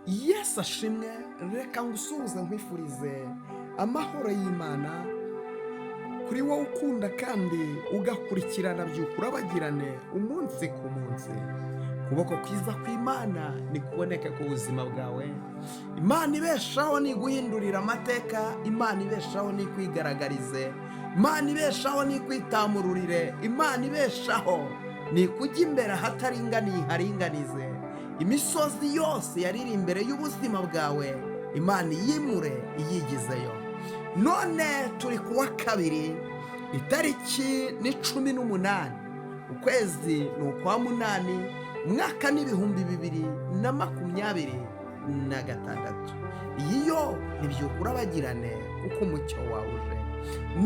Yesu ashimwe. Reka ngusuhuze, nkwifurize amahoro y'Imana kuri wowe ukunda kandi ugakurikirana Byuka Urabagirane umunsi ku munsi. Ukuboko kwiza kw'Imana nikuboneke ku buzima bwawe. Imana ibeshaho niguhindurira amateka, Imana ibeshaho nikwigaragarize, Imana ibeshaho nikwitamururire, Imana ibeshaho nikujya imbere ahataringaniye iharinganize. Imisozi yose yariri imbere y'ubuzima bwawe, Imana iyimure iyigizeyo. None turi ku wa kabiri, itariki ni 18, ukwezi ni ukwa munani, umwaka ni 2026. Iyi yo ni Byuka Urabagirane, kuko umucyo wawe uje.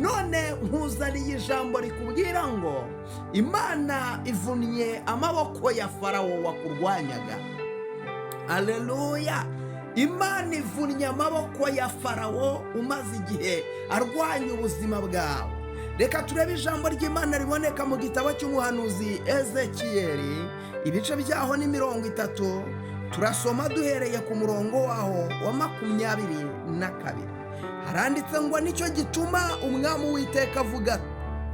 None nkuzaniye ijambo rikubwira ngo Imana ivunnye amaboko ya Farawo wakurwanyaga. Aleluya! Imana ivunnye amaboko ya Farawo umaze igihe arwanya ubuzima bwawe. Reka turebe ijambo ry'Imana riboneka mu gitabo cy'umuhanuzi Ezekiyeli, ibice byaho ni 30. Turasoma duhereye ku murongo waho wa 22. Haranditse ngo: "Nicyo gituma Umwami Uwiteka avuga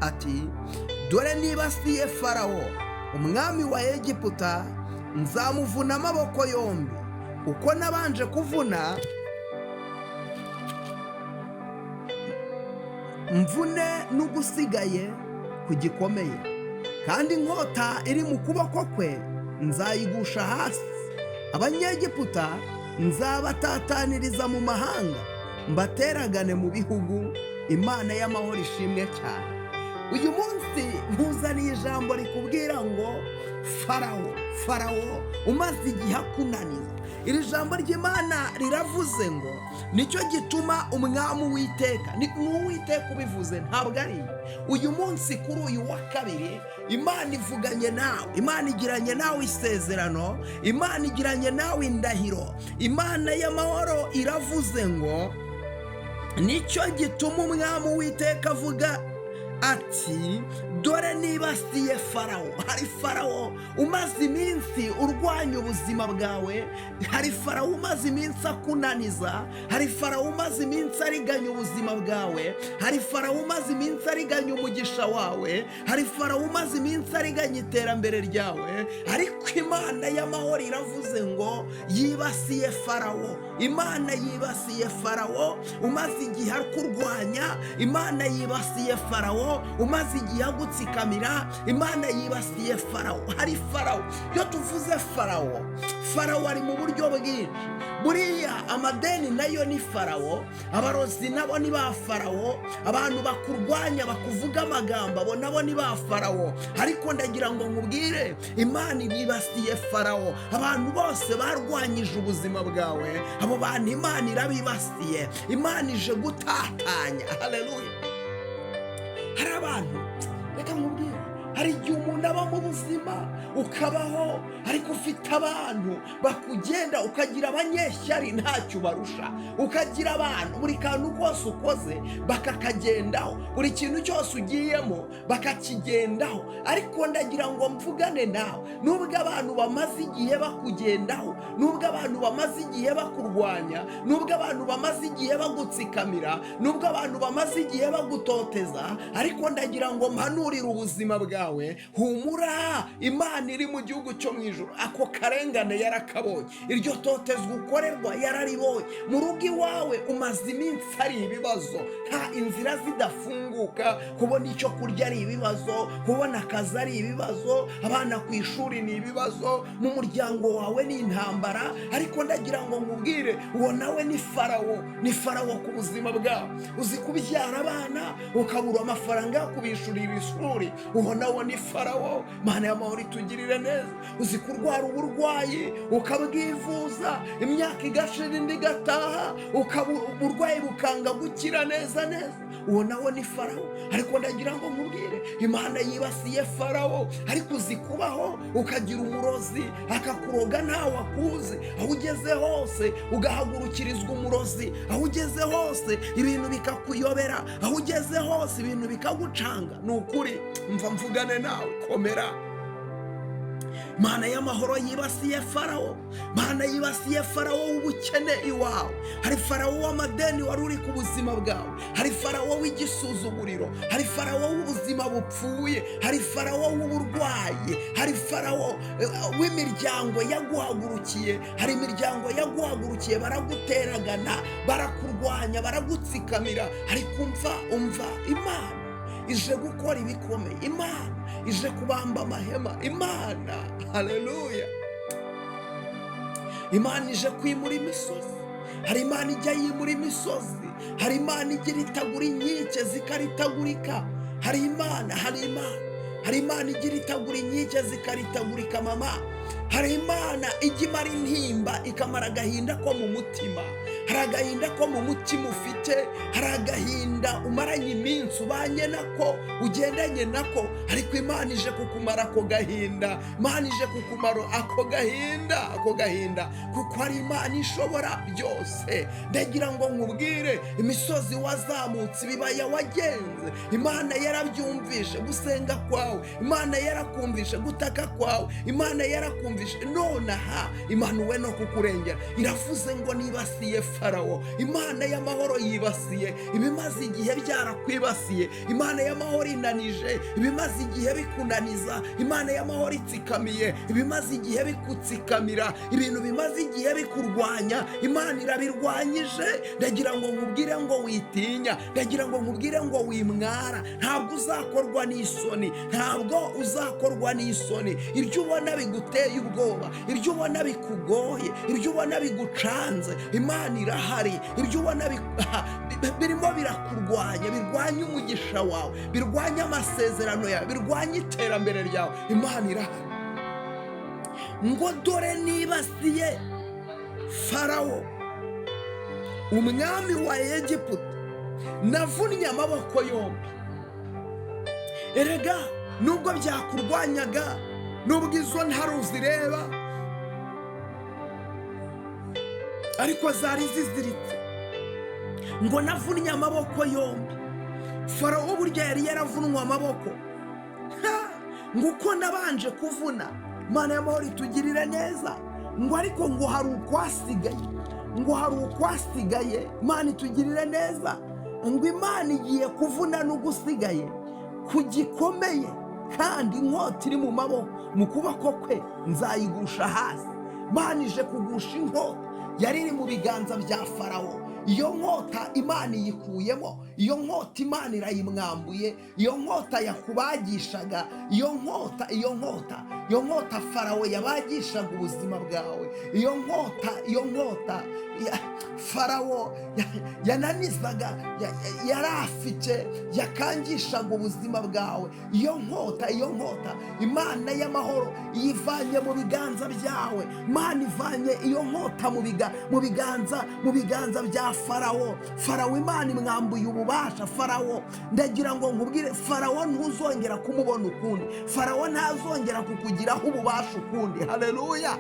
ati: 'Dore nibasiye Farawo umwami wa Egiputa, nzamuvuna amaboko yombi uko nabanje kuvuna, mvune n'ugusigaye ku gikomeye, kandi inkota iri mu kuboko kwe nzayigusha hasi. Abanyegiputa nzabatataniriza mu mahanga, mbateragane mu bihugu.'" Imana y'amahoro ishimwe cyane. Uyu munsi nkuzaniye ijambo rikubwira ngo Farawo, Farawo umaze igihe akunaniza. Iri jambo ry'Imana riravuze ngo: "Nicyo gituma Umwami Uwiteka." Ni Uwiteka ubivuze, ntabwo ari uyu munsi. Kuri uyu wa kabiri, Imana ivuganye nawe, Imana igiranye nawe isezerano, Imana igiranye nawe indahiro. Imana y'amahoro iravuze ngo: "Nicyo gituma Umwami Uwiteka avuga ati: 'Dore nibasiye Farawo.'" Hari Farawo umaze iminsi urwanya ubuzima bwawe, hari Farawo umaze iminsi akunaniza, hari Farawo umaze iminsi ariganya ubuzima bwawe, hari Farawo umaze iminsi ariganya umugisha wawe, hari Farawo umaze iminsi ariganya iterambere ryawe. Ariko Imana y'amahoro iravuze ngo yibasiye Farawo. Imana yibasiye Farawo umaze igihe akurwanya, Imana yibasiye Farawo umaze igihe agutsikamira, Imana yibasiye Farawo. Hari Farawo, iyo tuvuze Farawo, Farawo ari mu buryo bwinshi. Buriya amadeni nayo ni Farawo, abarozi nabo ni ba Farawo, abantu bakurwanya bakuvuga amagambo, abo nabo ni ba Farawo. Ariko ndagira ngo nkubwire, Imana yibasiye Farawo. Abantu bose barwanyije ubuzima bwawe, abo bantu Imana irabibasiye, Imana ije gutatanya. Haleluya! Hari abantu, reka nkubwire, hari igihe umuntu aba mu buzima, ukabaho ariko ufite abantu bakugenda, ukagira abanyeshyari ntacyo ubarusha, ukagira abantu buri kantu kose ukoze bakakagendaho, buri kintu cyose ugiyemo bakakigendaho. Ariko ndagira ngo mvugane nawe: nubwo abantu bamaze igihe bakugendaho, nubwo abantu bamaze igihe bakurwanya, nubwo abantu bamaze igihe bagutsikamira, nubwo abantu bamaze igihe bagutoteza, ariko ndagira ngo mpanurire ubuzima bwawe: humura, Imana iri mu gihugu cyo mu ijuru ako karengane yarakabonye, iryo totezwa ukorerwa yararibonye. Mu rugo iwawe umaze iminsi ari ibibazo, nta inzira zidafunguka, kubona icyo kurya ari ibibazo, kubona akazi ari ibibazo, abana ku ishuri ni ibibazo, mu muryango wawe ni intambara. Ariko ndagira ngo nkubwire, uwo nawe ni Farawo, ni Farawo ku buzima bwawe. Uzi kubyara abana ukabura amafaranga yo kubishurira ishuri? Uwo nawo ni Farawo. Mana y'amahoro itugirire neza. Uzi kurwara uburwayi ukabwivuza, imyaka igashira indi igataha, ukaba uburwayi bukanga gukira neza neza? Uwo nawo ni Farawo. Ariko ndagira ngo nkubwire, Imana yibasiye Farawo. Ariko uzi kubaho ukagira umurozi akakuroga ntawe akuzi, aho ugeze hose ugahagurukirizwa umurozi, aho ugeze hose ibintu bikakuyobera, aho ugeze hose ibintu bikagucanga? Ni ukuri, mva mvugane nawe, komera. Imana y'amahoro yibasiye Farawo. Imana yibasiye Farawo w'ubukene iwawe. Hari Farawo w'amadeni wari uri ku buzima bwawe, hari Farawo w'igisuzuguriro, hari Farawo w'ubuzima bupfuye, hari Farawo w'uburwayi, hari Farawo w'imiryango yaguhagurukiye. Hari imiryango yaguhagurukiye, baraguteragana, barakurwanya, baragutsikamira. Ariko umva, umva, Imana ije gukora ibikomeye, Imana ije kubamba amahema, Imana, haleluya, Imana ije kwimura imisozi. Hari Imana ijya yimura imisozi, hari Imana igira itagura inkike zikaritagurika. Hari Imana, hari Imana, hari Imana igira itagura inkike zikaritagurika mama. Hari Imana ijya imara intimba, ikamara agahinda ko mu mutima. Hari agahinda ko mu mutima ufite, hari agahinda umaranye iminsi, ubanye nako, ugendanye nako, ariko Imana ije kukumara ako gahinda. Imana ije kukumara ako gahinda, ako gahinda, kuko ari Imana ishobora byose. Ndagira ngo nkubwire, imisozi wazamutse, ibibaya wagenze, Imana yarabyumvishe gusenga kwawe, Imana yarakumvishe gutaka kwawe, Imana yarakumvishe. Nonaha imanuwe no kukurengera. Iravuze ngo nibasiye Farawo. Imana y'amahoro yibasiye ibimaze igihe byarakwibasiye. Imana y'amahoro inanije ibimaze igihe bikunaniza. Imana y'amahoro itsikamiye ibimaze igihe bikutsikamira. Ibintu bimaze igihe bikurwanya, Imana irabirwanyije. Ndagira ngo nkubwire ngo witinya, ndagira ngo nkubwire ngo wimwara. Ntabwo uzakorwa n'isoni, ntabwo uzakorwa n'isoni. Ibyo ubona biguteye ubwoba, ibyo ubona bikugoye, ibyo ubona bigucanze, Imana irahari. Ibyo ubona birimo birakurwanya, birwanya umugisha wawe, birwanya amasezerano yawe, birwanya iterambere ryawe, Imana irahari. Ngo dore nibasiye Farawo umwami wa Egiputa, navunnye amaboko yombi. Erega nubwo byakurwanyaga, nubwo izo ntare uzireba, ariko zari ziziritse. Ngo navunnye amaboko yombi. Farawo burya yari yaravunwe amaboko. Ngo uko nabanje kuvuna, Imana y'amahoro itugirire neza. Ngo ariko ngo hari ukwasigaye, ngo hari ukwasigaye. Imana itugirire neza. Ngo Imana igiye kuvuna n'ugusigaye ku gikomeye, kandi inkota iri mu maboko, mu kuboko kwe, nzayigusha hasi. Imana ije kugusha inkota yari iri mu biganza bya Farawo. Iyo nkota Imana iyikuyemo, iyo nkota Imana irayimwambuye, iyo nkota yakubagishaga, iyo nkota, iyo nkota, iyo nkota Farawo yabagishaga ubuzima bwawe, iyo nkota, iyo nkota Farawo yananizaga, yari afite, yakangishaga ubuzima bwawe, iyo nkota, iyo nkota Imana y'amahoro iyivanye mu biganza byawe. Imana ivanye iyo nkota mu biganza bya Farawo. Farawo Imana imwambuye ububasha. Farawo, ndagira ngo nkubwire, Farawo ntuzongera kumubona ukundi. Farawo ntazongera kukugiraho ububasha ukundi. Haleluya!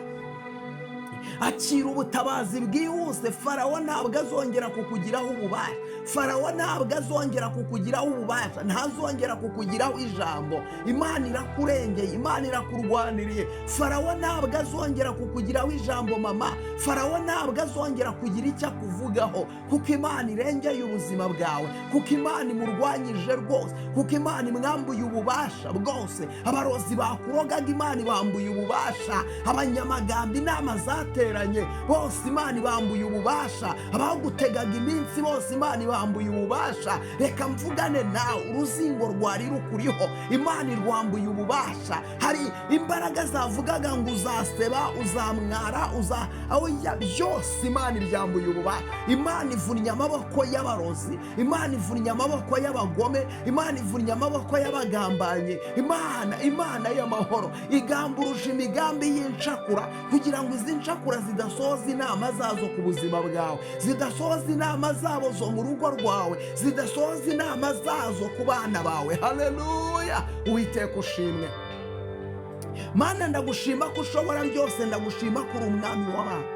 Akira ubutabazi bwihuse. Farawo ntabwo azongera kukugiraho ububasha. Farawo ntabwo azongera kukugiraho ububasha, ntazongera kukugiraho ijambo. Imana irakurengeye, Imana irakurwaniriye. Farawo ntabwo azongera kukugiraho ijambo mama. Farawo ntabwo azongera kugira icyo akuvugaho, kuko Imana irengeye ubuzima bwawe, kuko Imana imurwanyije rwose, kuko Imana imwambuye ububasha bwose. Abarozi bakurogaga, Imana ibambuye ububasha. Abanyamagambo, inama zateranye bose, Imana ibambuye ububasha. Abagutegaga iminsi bose, Imana ibambuye ububasha. Reka mvugane nawe, uruzingo rwari rukuriho, Imana irwambuye ububasha. Hari imbaraga zavugaga ngo uzaseba, uzamwara, uza oya, byose Imana ibyambuye ububasha. Imana ivunnye amaboko y'abarozi, Imana ivunnye amaboko y'abagome, Imana ivunnye amaboko y'abagambanyi. Imana y'amahoro igamburuje imigambi y'incakura, kugira ngo izi ncakura zidasohoza inama zazo ku buzima bwawe, zidasohoza inama zabo zo mu rugo rwawe, zidasohoza inama zazo ku bana bawe. Haleluya! Uwiteka ushimwe. Mana, ndagushima ko ushobora byose, ndagushima ko uri umwami w'abantu.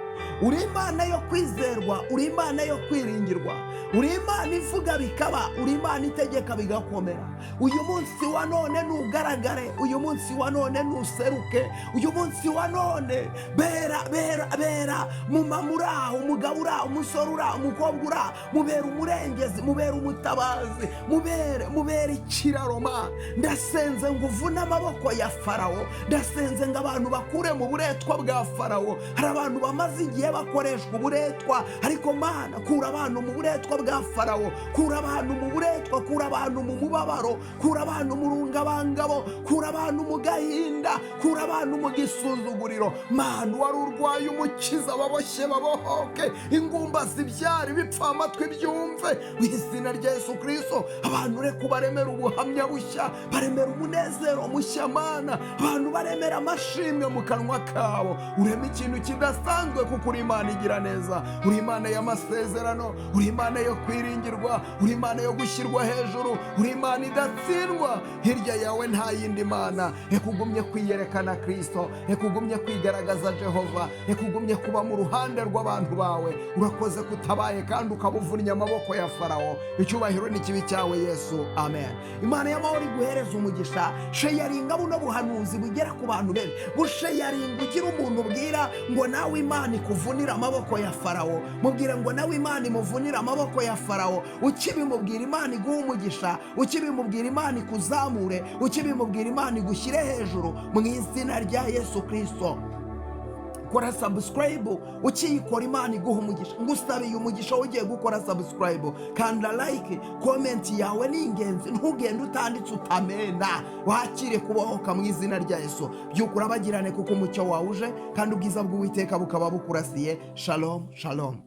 Uri Imana yo kwizerwa, uri Imana yo kwiringirwa, uri Imana ivuga bikaba, uri Imana itegeka bigakomera. Uyu munsi wa none nugaragare, uyu munsi wa none nuseruke, uyu munsi wa none bera bera bera mumama uri aho, umugabo uri aho, umusore uri aho, umukobwa uri aho, mubere umurengezi, mubere umutabazi, mubere mubere ikiraro. Mana, ndasenze ngo uvune amaboko ya Farawo, ndasenze ngo abantu bakure mu buretwa bwa Farawo. Hari abantu bamaze igihe bakoreshwa uburetwa, ariko Mana, kura abantu mu buretwa bwa Farawo, kura abantu mu buretwa, kura abantu mu mubabaro, kura abantu mu rungabangabo, kura abantu mu gahinda, kura abantu mu gisuzuguriro. Mana, wari urwaye umukiza, baboshye babohoke, ingumba zibyara, ibipfamatwi byumve, mu izina rya Yesu Kirisito. Abantu reka ubaremera ubuhamya bushya, baremera umunezero mushya. Mana, abantu baremera amashimwe mu kanwa kabo, urema ikintu kidasanzwe, kuko uri Imana igira neza, uri Imana y'amasezerano, uri Imana yo kwiringirwa, uri Imana yo gushyirwa hejuru, uri Imana idatsindwa. Hirya yawe nta yindi mana. Reka ugumye kwiyerekana Kirisito, reka ugumye kwigaragaza Jehova, reka ugumye kuba mu ruhande rw'abantu bawe. Urakoze kutabaye kandi ukaba uvunnye amaboko ya Farawo. Icyubahiro ni kibi cyawe, Yesu, amen. Imana y'amahoro iguhereza umugisha. Sharinga buno buhanuzi bugera ku bantu benshi, busharinga ugira umuntu ubwira ngo nawe Imana ikuvunire amaboko ya Farawo, mubwire ngo nawe Imana imuvunire amaboko ya Farawo. Ukibimubwira, Imana iguha umugisha, ukibimubwira, Imana ikuzamure, ukibimubwira, Imana igushyire hejuru mu izina rya Yesu Kirisito. Kora subscribe, ukiyikora Imana iguha umugisha. Ngusabiye umugisha ugiye gukora subscribe, kanda like, comment yawe ni ingenzi. Ntugende utanditse utamena. Wakire kubohoka mu izina rya Yesu. Byuka urabagirane, kuko umucyo wawe uje kandi ubwiza bw'Uwiteka bukaba bukurasiye. Shalom, shalom.